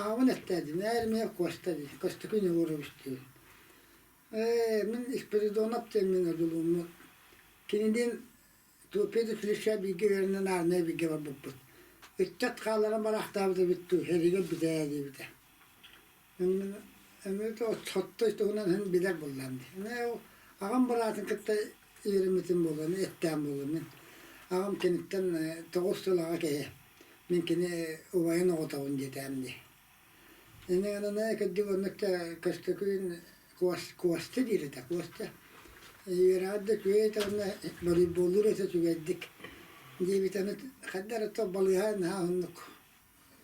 Аҕабын эттээтим, ээ эмиэ Куоста диир, Костюкин Егорович диир. Ээ, мин Спиридонов диэммин одулууммун. Кинилиин Петр Филиппович бииргэ үөрэнэн армия бииргэ барбыппыт. Ыччат хаалларан бараахтаабыт эбит дуу, сэриигэ бүтээ диэбитэ. Эмиэ соттой туһунан иһин билэр буоллаҕым дии. Аҕам быраатын кытта үөрэммитим буолуо, эттээн буолуо мин. Аҕам киниттэн 9 сыл аҕа киһи. Мин кини убайын оҕотобун диэтэҕим дии. Инньэ гынан ээ кырдьык оннук да Көстөкүүн Куоста диир этэ, Куоста. Үөрэҕэр да үчүгэй этэ уонна волейболлуур этэ үчүгэйдик диэбит аны хайдах эрэ балыыһа наһаа уһуннук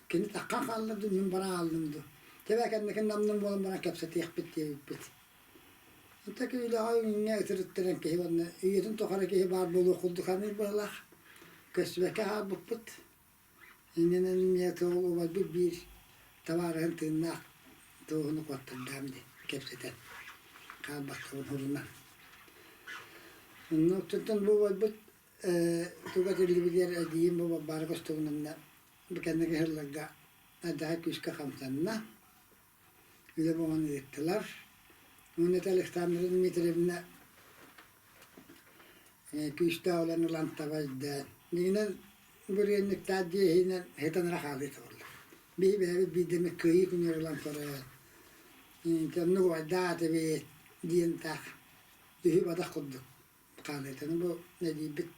Кини таххан хаалла дуу, мин бара хааллым дуу. Тэбэ кэнникин намнын буолан баран кэпсэтиэхпит диэбиппит. Онто үлэҕэ үҥҥэ ытырыттаран киһи уонна үйэтин тухары киһи баар буолуох курдук саныыр быһыылаах. Көстүбэккэ хаалбыппыт. Иннинэн эмиэ тыл убайбыт биир табаарыһын тыыннаах туоһуну куоттардаам дии кэпсэтэн хаалбаккабын сурунан. Онно оттон бу убайбыт туга этиллибитигэр эдьиийим бу Балбаара көстөбүнэннэ бу кэнники сылларга алдьархай күүскэ хамсанна. Үлэ буолан ыыттылар. Уонна это Александра Дмитриевна күүстээх үлэни ылан таба өйдөөн. Дьиҥинэн бүрүөннүктээх дьиэ иһинэн сытан эрэ хаалыы буолла. Биһи бэйэбит биирдэ кыайыы күнүгэр ылан көрөөт, оннук убайдаах эбит диэн таах үһү-бадах курдук хаалыытын бу нэдиийбит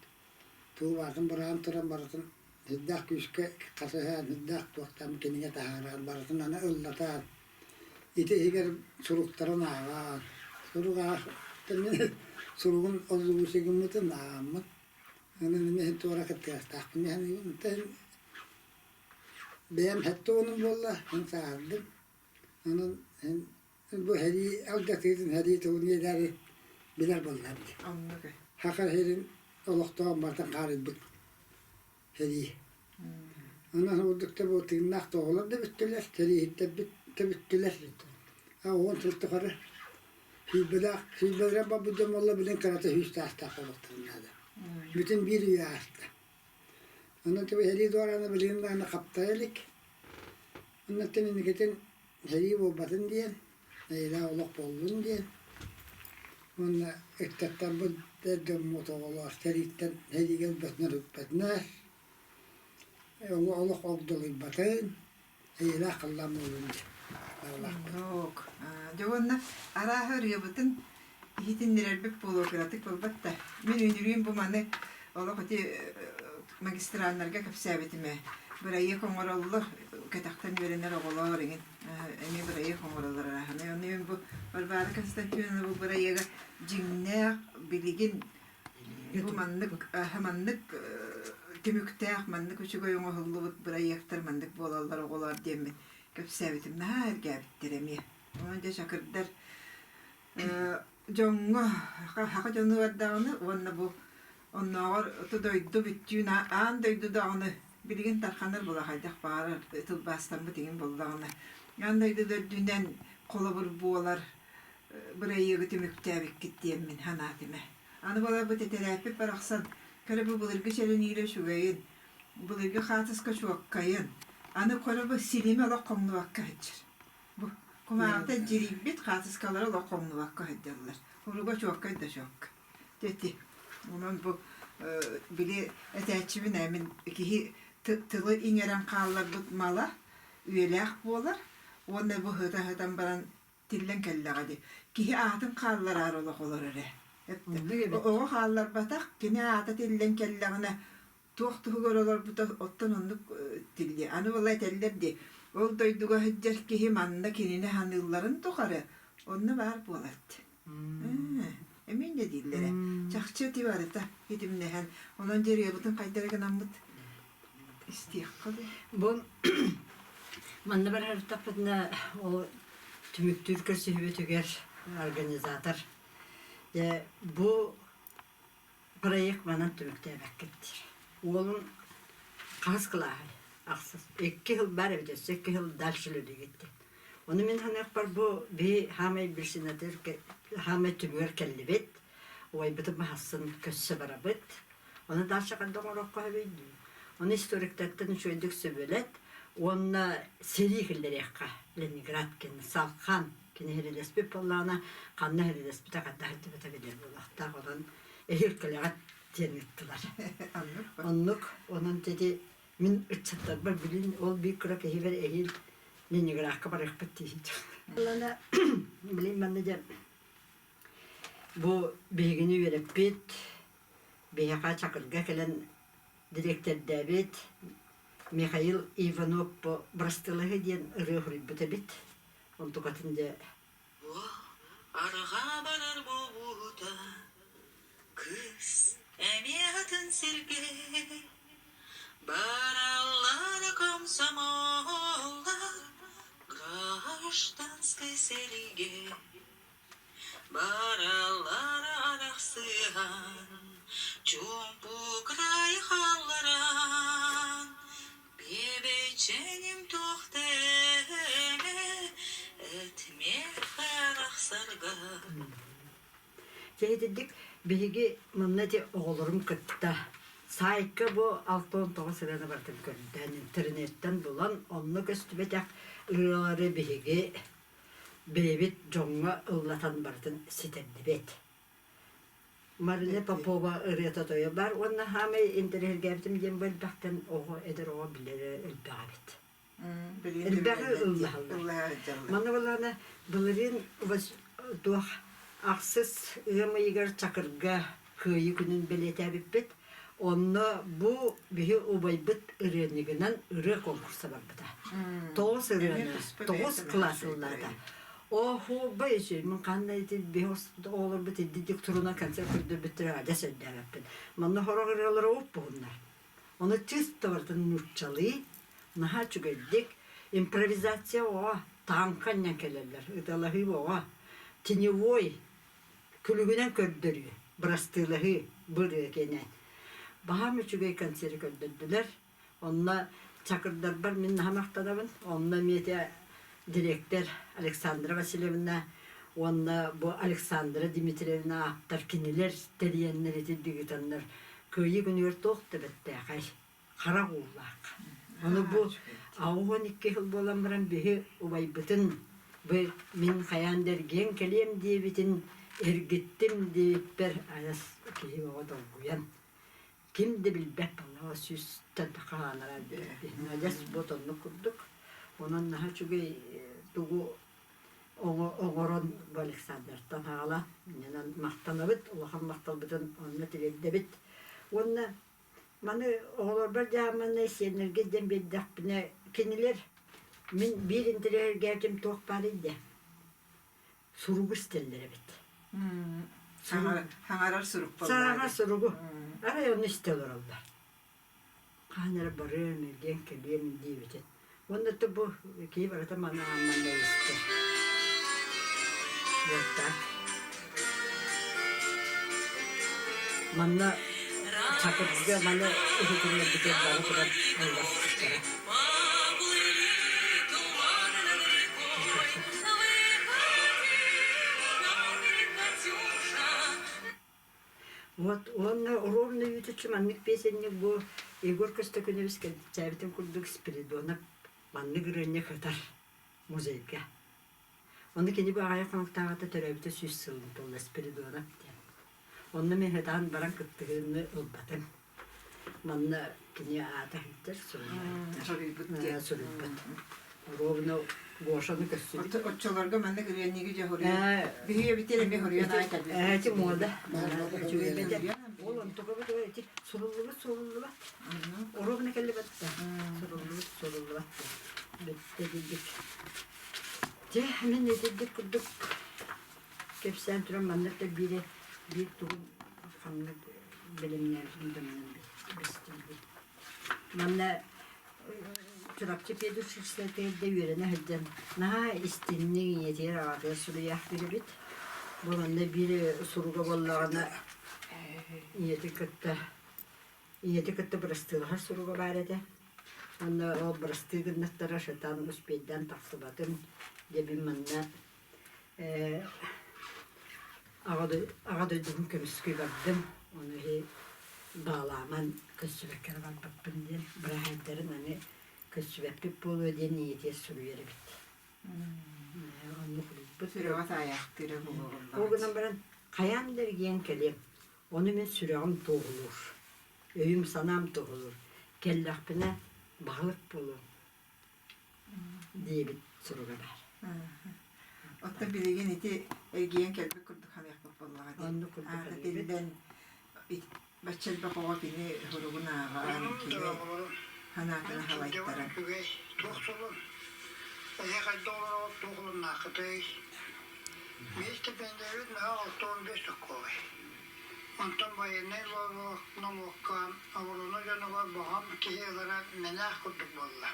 тугу барытын быраҕан туран барытын сүрдээх күүскэ хасыһан сүрдээх туохтан кинигэ таһааран барытын аны ыллатан ити иһигэр суруктарын ааҕан сурук аах суругун озвучи гыммытын ааҕаммын аны мин иһин туора кыттыгастаахпын диэн бэйэм сэттэ уонум буолла мин сааһырдым онон Бу сэрии алдьатыытын сэрии тылын иэдээри билэр буоллар дии. Оннук. Саха сирин олохтооҕун барытын хаарыйбыт сэрии. Онон курдук да бу тыыннаах да оҕолор да бүттүлэр, сэрииһиттэрбит да бүттүлэр. А 10 сыл тухары сүүрбэлээх, сүүрбэлэрэ барбыт дьон буолла билин кырата 100 саастаах буолуохтарын наада. Бүтүн биир үйэ ааста. Онон сэрии дуораана билигин даҕаны хаптайа илик. Оннуттан инникитин Сэрии буолбатын диэн, эйэлээх олох буоллун диэн уонна ыччаттарбыт эр дьоммут оҕолоор сэрииттэн сэриигэ ылбатынар ыппатынар, олох огдолуйбатын, эйэлээх халлаан буоллун диэн баҕалаахпыт. Оннук. Дьэ уонна арааһа ырыабытын иһитиннэрэрбит буолуо кыратык буолбат да. Мин үнүрүүн бу маны олох ити магистраннарга кэпсээбитим ээ. Бырайыак оҥороллор, кэтэхтэн үөрэнэр оҕолор эҥин эмиэ бырайыак оҥороллор арааһынай. Ону мин бу Варвара Константиновна бу бырайыага дьиҥнээх билигин бу маннык маннык түмүктээх, маннык үчүгэй оҥоһуллубут бырайыактар маннык буолаллар оҕолоор диэммин кэпсээбитим. Наһаа эргээбиттэр эмиэ. Онон дьэ чакырдар дьоҥҥо саха дьонугар даҕаны уонна бу оннооҕор дойду бүттүүн аан дойду даҕаны билигин тарханар була хайдах баҕарар тылбаастаммыт иҥин буоллаҕына аан дойду да үрдүнэн холобур буолар бырайыагы түмүктээбиккит диэммин санаатым ээ. Аны буоларбыт этэрээппит барахсан көрө бу былыргы чэрэниилэ үчүгэйин, былыргы хаатыска чуоккайын, аны көрө бу силими олох хоҥнубакка сылдьар. Бу кумааҕыта дьирийбит хаатыскалара олох хоҥнубакка сылдьаллар. Уруга чуоккай да чуокка. Ити. Онон бу били этээччибин ээ мин киһи тылы иҥэрэн хаалларбыт мала үйэлээх буолар уонна бу ыһыта-ыһытан баран тиллэн кэллэҕэ дии. Киһи аатын хааллараары олох олорор ээ. Оннук эбит. Оҕо хаалларбатах, кини аата тиллэн кэллэҕинэ, туох туһугар олорбута оттон оннук тиллиэ. Аны була этэллэр дии, ол дойдуга сылдьар киһи манна кинини саныылларын тухары онно баар буолар дии. Эмиэ инньэ дииллэрэ. Чахчы ити барыта итимнэһэн, онон дьарыйабытын хайдах эрэ гынаммыт истиэххэ дуу. Бу манна барарыттахпытына ол түмүктүүр көрсүһүүбүтүгэр организатор дьэ бу проект манан түмүктээбэккит диир. Уолум хаһыс кылааһый? Ахсыс. Икки сыл баар эбит өссө икки сыл дальше үлэлиигит диэн. Ону мин саныахпар бу биһи хаамай билсинэтир хаамай түмүгэр кэллибит. Убайбытын баһассын көссө барабыт. Ону дальше хайдах оҥоруохха сөбүй дии. Ону историктартан үчүгэйдик сөбүлэт уонна сэрии киллэриэххэ Ленинград кини Салхан кини хэрилэспит буоллаҕына ханна хэрилэспитэ хайдах сылдьыбыта билэр буолуохтаах онон эһиил кэлэҕит диэн ыыттылар. Оннук онон тети мин ыччаттарбар билин ол биир кыра киһибэр эһиил Ленинградка барыахпыт дии сылдьар. Билин манна дьэ бу биһигини үөрэппит биһиэхэ Чакырга кэлэн дириэктэрдээбит Михаил Иванов бу Бырастылаһы диэн ырыа суруйбут эбит. Онтукатын дьэ Арҕаа барар буолбута кыыс эмиэ атын сиргэ бараллар комсомоллар гражданскай сэриигэ бараллар арахсыһан чуумпу край хаалларан Биэбэйчэним туох тээмэ этмиэхэ арахсарга Дьэ итинник биһиги манна ити оҕолорум кытта саайка бу 69 ырыаны барытын көрдөөн интернеттэн булан онно көстүбэтэх ырыалары биһиги бэйэбит дьоҥҥо ыллатан барытын ситэрдибит. Марина Попова ырыата тойо бар уонна хаамай интэриэһиргээбитим диэн бу элбэхтэн оҕо эдэр оҕо билэрэ элбэх эбит. Элбэҕи ыллаһаллар. Манна былаана былырыын туох ахсыс ыам ыйыгар Чакырга Кыайыы күнүн бэлиэтээбиппит. Онно бу биһи убайбыт ырыанньыгынан ырыа конкурса барбыта. Тоҕус ырыаны, тоҕус кылаас ыллаата. Оһуобай үчүгэй. Мин ханна ити биһи оҕолорбут иддик туруна концерт көрдөрбүттэрэ адьас өйдөөбөппүн. Манна сорох ырыалары уп-уһуннар. Ону чисто барытын нууччалыы, наһаа үчүгэйдик импровизация оҕо тааҥка анньан кэлэллэр, ыталаһыы оҕо, теневой күлүгүнэн көрдөрүү, бырастыылаһыы бу ырыа киэнэ. Баһаам үчүгэй концеры көрдөрдүлэр. Онно чакырдарбар мин наһаа махтанабын. Онно эмиэ ити дириэктэр Александра Васильевна уонна бу Александра Дмитриевна ааптар кинилэр тэрийэннэр ити ыытаннар Кыайыы күнүгэр туох да бэртээхэй харах уулаах. Ону бу 82 сыл буолан баран биһи убайбытын бу мин хайаан да эргийэн кэлиэм диэбитин эргиттим диэбиппэр айас киһи оҕо долгуйан ким да билбэт буолла сүүстэн хаанара адьас вот оннук курдук онон наһаа үчүгэй тугу оҥорон бу Александртан хаала иннинэн махтанабыт улахан махталбытын онно тириэрдэбит уонна маны оҕолорбор дьааманнай сиэннэргэ диэн биэрдэхпинэ кинилэр мин биир интэриэһиргээтим туох баарый диэ суругу истэллэр эбит. Хаҥарар сурук Саҥарар суругу. Арай ону истэ олороллор. Хаһан эрэ барыам, илгиэн кэлиэм диэбитин. Уонна то бу киһи барыта маны аамманна истэр. Вот так. Манна Чакырга маны иһитиннэрбитигэр бары туран ылласпыттара. Вот уонна ровно үүтүччү маннык песенник бу Егор Көстөкүнэбис кэпсээбитин курдук Спиридонов маннык ырыанньык ытар музейга. Ону кини бу аҕыйах хонуктааҕыта төрөөбүтэ сүүс сылын туолла Спиридонов диэн. Онно мин ытаан баран кыттыһыыны ылбатым. Манна кини аата иһиттэр, суруйбут. Суруйбут. Ровно. Гошаны көрсүбүт. Оччолорго маннык ырыанньыгы дьэ хоруйан. Биһиги эбитэр эмиэ хоруйан аай кэлбит. Эти мода. Үчүгэй Ол онтугабыт эти суруллубут суруллубат. Оруобуна кэллибэт да. Суруллубут суруллубат. Бүттэ дийдик. Дьэ, мин итирдик курдук кэпсээн туран маннык да биири биир тугун ханнык бэлэмнээбитин да манан бистим. Манна Чурапчы педучилищетыгар да үөрэнэ сылдьан наһаа истиҥник ийэтигэр аҕатыгар суруйаахтыыр эбит. Бу манна биир суруга буоллаҕына ийэтин кытта ийэтин кытта бырастыылаһар суруга баар этэ. Уонна ол бырастыы гыннаттара сатаан успейдаан тахсыбатым диэбин манна ээ аҕа дойдубун көмүскүү бардым, ону иһи баалааман көрсүбэккэ эрэ барбаппын диэн быраһаайдарын аны көрсүбэппит буолуо диэн ийэтигэр суруйар эбит. Оннук суруйбут. Сүрэҕэ таайаахтыыра буолуоҕун Ол гынан баран хайаан да эргийэн кэлиэм. Ону мин сүрэҕим туоһулуур, өйүм-санаам туоһулуур. Кэллэхпинэ баһылык буолуом диэбит суруга баар. Оттон билигин ити эргийэн кэлбит курдук саныахпыт буоллаҕа дии. Оннук курдук Аата саныыбыт. тиллэн бачча элбэх оҕо кини суругун ааҕан, кини санаатын халайтаран. Үчүгэй, туох солун? Эһэ хайда олороҕут туох олуннааххытый? Биир стипендиябит наһаа 65 сокуолай. Онтон байыаннай нолуокка оборона дьонугар баҕам киһи ылара мэнээх курдук буолла.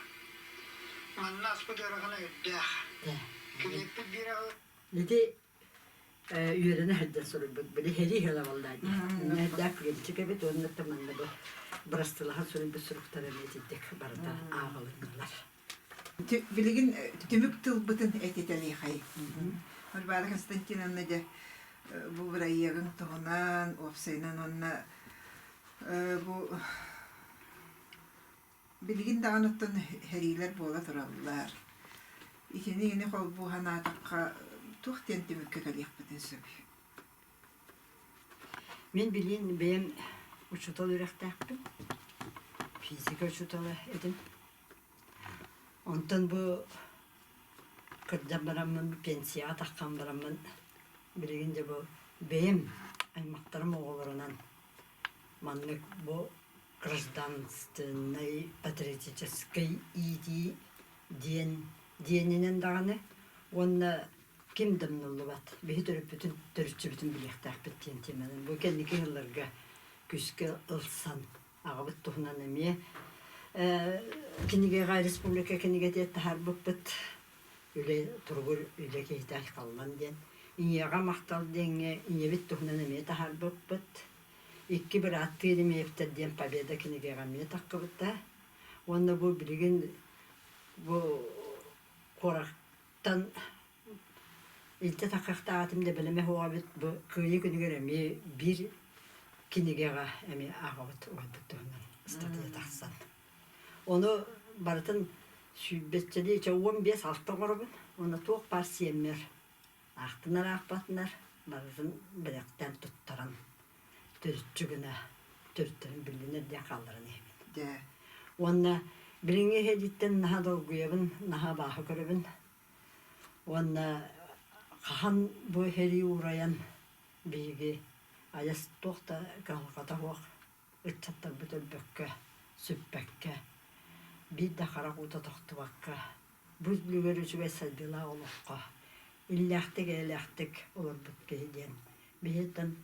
Манна аспыт ыарахана үрдээх. Килиэппит биир аҕы Ити үөрэнэ сылдьан суруйбут били сэрии ыла буоллаа дии. Нэрдээх күлүмчүк эбит уонна манна бу бырастылаһан суруйбут суруктара эмиэ итинник барыта ааҕылыннылар. Билигин түмүк тылбытын этитэлиэхэй. Варвара Константиновна дьэ бу бырайыагыҥ туһунан, уопсайынан уонна бу билигин даҕаны оттон сэриилэр буола тураллар. Итини ини холбуу санаатахха туох диэн түмүккэ кэлиэхпитин сөбүй? Мин билигин бэйэм учуутал үөрэхтээхпин. Физика учуутала этим. Онтон бу кырдьан бараммын, пенсияҕа таххан бараммын, билигин дьэ бу бэйэм аймахтарым оҕолорунан маннык бу гражданственнай патриотическай иитии диэн диэнинэн даҕаны уонна ким да умнуллубат биһи төрөппүтүн төрүччүбүтүн билиэхтээхпит диэн тиэмэнэн бу кэнники сылларга күүскэ ылсан аҕабыт туһунан эмиэ кинигэҕэ республика кинигэтигэр таһаарбыппыт үлэ туругур үлэ киһитэ айхаллан диэн ийэҕэ махтал диэҥҥэ ийэбит туһунан эмиэ таһаарбыппыт икки бырааттыы Еремеевтэр диэн Победа кинигэҕэ эмиэ таххыбыта уонна бу билигин бу куораттан Илдьэ таххахтаатым да бэлэмэ суоҕа эбит бу Кыайыы күнүгэр эмиэ биир кинигэҕэ эмиэ ааҕабыт убайбыт туһунан ыстатыйа тахсан. Ону барытын сүүрбэччэлии чэ 15-6 оҥоробун уонна туох баар сиэммэр аахтынар аахпатынар барытын бэлэхтээн туттаран төрүччү гына төрүттэрин биллинэр диэн хаалларан иһэбин. Дьэ. Уонна билиҥҥи иһэдиттэн наһаа долгуйабын, наһаа абааһы көрөбүн. Уонна хаһан бу сэрии уурайан биһиги айас туох да кыһалҕата суох ыччаттарбыт өлбөккө, сүппэккэ, биир да харах уута тохтубакка, бу үлүгэр үчүгэй сайдыылаах олоххо иллээхтик-эйэлээхтик олорбут киһи диэн биһиттэн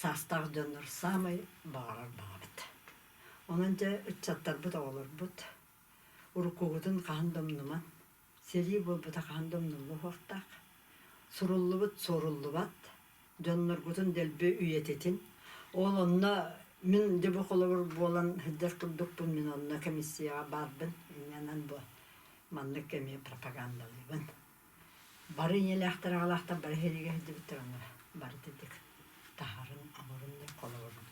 саастаах дьоннор саамай баҕарар баҕабыт. Онон дьэ ыччаттарбыт, оҕолорбут уруккугутун хаһан да умнуман, Сэрии буолбута хаһан да умнуллуо суохтаах. Суруллубут суоруллубат, дьонноргутун дэлби үйэтитин. Ол онно мин дьэ бу холобур буолан сылдьар курдукпун, мин онно комиссияҕа баарбын. Инньэнэн бу маннык эмиэ пропагандалыыбын. Бары ийэлээхтэр, аҕалаахтар бары сэриигэ сылдьыбыттар онно барыта итик таһарын, оҥорун да холобурун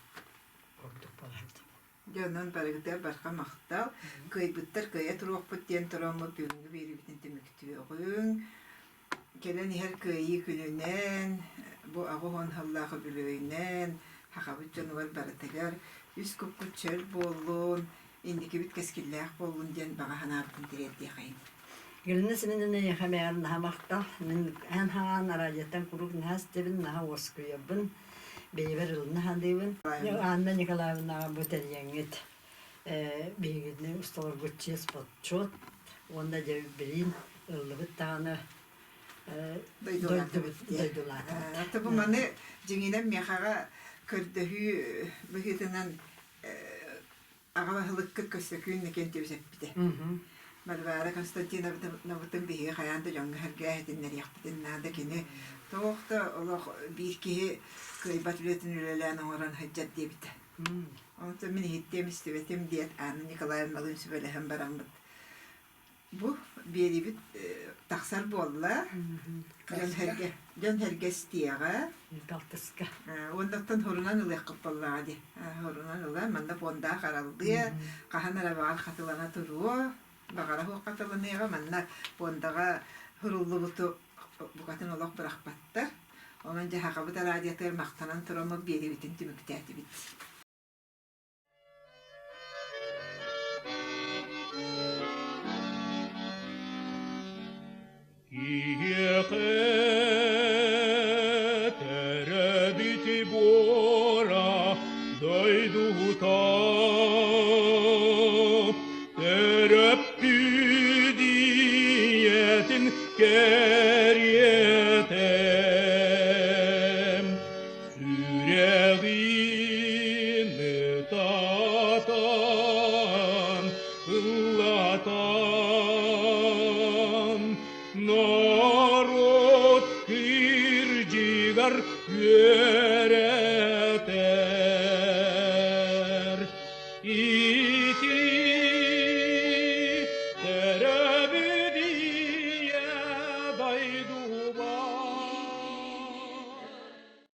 курдук буола сылдьабын. Дьэ онон барыгытыгар барҕа махтал. Кыайбыттар кыайа туруохпут диэн тураммыт бүгүҥҥү биэриибитин түмүктүөҕүҥ. Кэлэн иһэр Кыайыы күнүнэн, бу 80 сыллаах үбүлүөйүнэн сахабыт дьонугар барытыгар үс куккут чөл буоллун, инникибит кэскиллээх буоллун диэн баҕа санаабытын тириэрдиэхэйиҥ. Галина Семеновна эйиэхэ бэйэҕэр наһаа махтал. Мин эн хаҥаан араадьыйаттан куруук наһаа истэбин, наһаа уоскуйабын, бэйэбэр ылына саныыбын. Анна Николаевнаҕа бу тэрийэҥҥит биһигини усталаргыт чиэс боччуот уонна дьэ билиин ыллыбыт даҕаны дойдулаатыбыт. Бу маны дьиҥинэн миэхэҕэ көрдөһүү быһыытынан аҕа баһылыккыт Көстөкүүн Никентьевич эппитэ. Варвара Константиновнабытын биһиги хайаан да дьоҥҥо сэргээ иһитиннэриэхпитин наада. Кини туох да олох биир киһи кыайбат үлэтин үлэлээн оҥорон сылдьар диэбитэ. Онтон мин иһиттиэм истибэтим диэт Анна Николаевналыын сүбэлэһэн бараммыт бу биэриибит тахсар буолла. Дьон-сэргэ дьон-сэргэ истиэҕэ. Алтыска. Уоннаттан хорунан ылыаххыт буоллаҕа дии. Хорунан ыла, манна пуондаах аралдыа, хаһан эрэ баҕар хатылана туруо, баҕара суох хатыланыаҕа, манна пуондаҕа суруллубуту букатын олох бырахпаттар. Онон дьаһаҕабыт араадьыйатыгар махтанан тураммыт биэриибитин түмүктээтибит. Киһиэхэ төрөөбүт буора дойдута төрөппүт ийэтин кэриэтэ Сүрэҕин ытатан, ыллатан, норуот кырдьыгар үөрэтэр. Ити